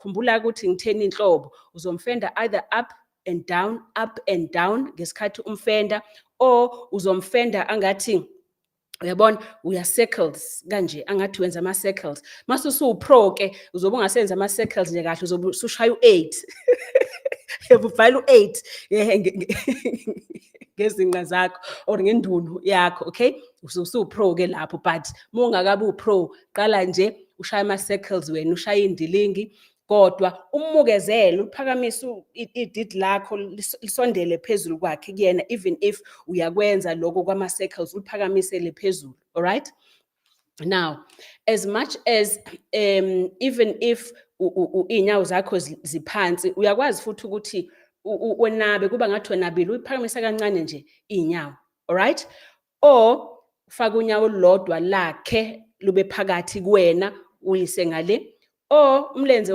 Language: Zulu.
Khumbula ukuthi ngitheni inhlobo. Uzomfenda either up and down, up and down ngesikhathi umfenda, or uzomfenda angathi, uyabona, uya circles kanje, angathi wenza ama circles. Mase usu-pro ke, uzobe ungasenza ama circles nje kahle, uzobe usushaya u8, ubhala u8 ngezinqa zakho or ngendunu yakho, okay? Usu-pro ke lapho, but uma ungakabi u-pro, qala nje ushaya ama circles wena, ushaya indilingi, kodwa umukezele, uphakamise ididi lakho lisondele phezulu kwakhe kuyena, even if uyakwenza lokho kwama circles, uliphakamisele phezulu, alright? Now, as much as even if iy'nyawo zakho ziphansi, uyakwazi futhi ukuthi wenabe, kuba ngathi wenabile, uyiphakamisa kancane nje iy'nyawo, alright? Or ufake unyawo olulodwa lakhe lube phakathi kuwena, uyise ngale, or umlenze.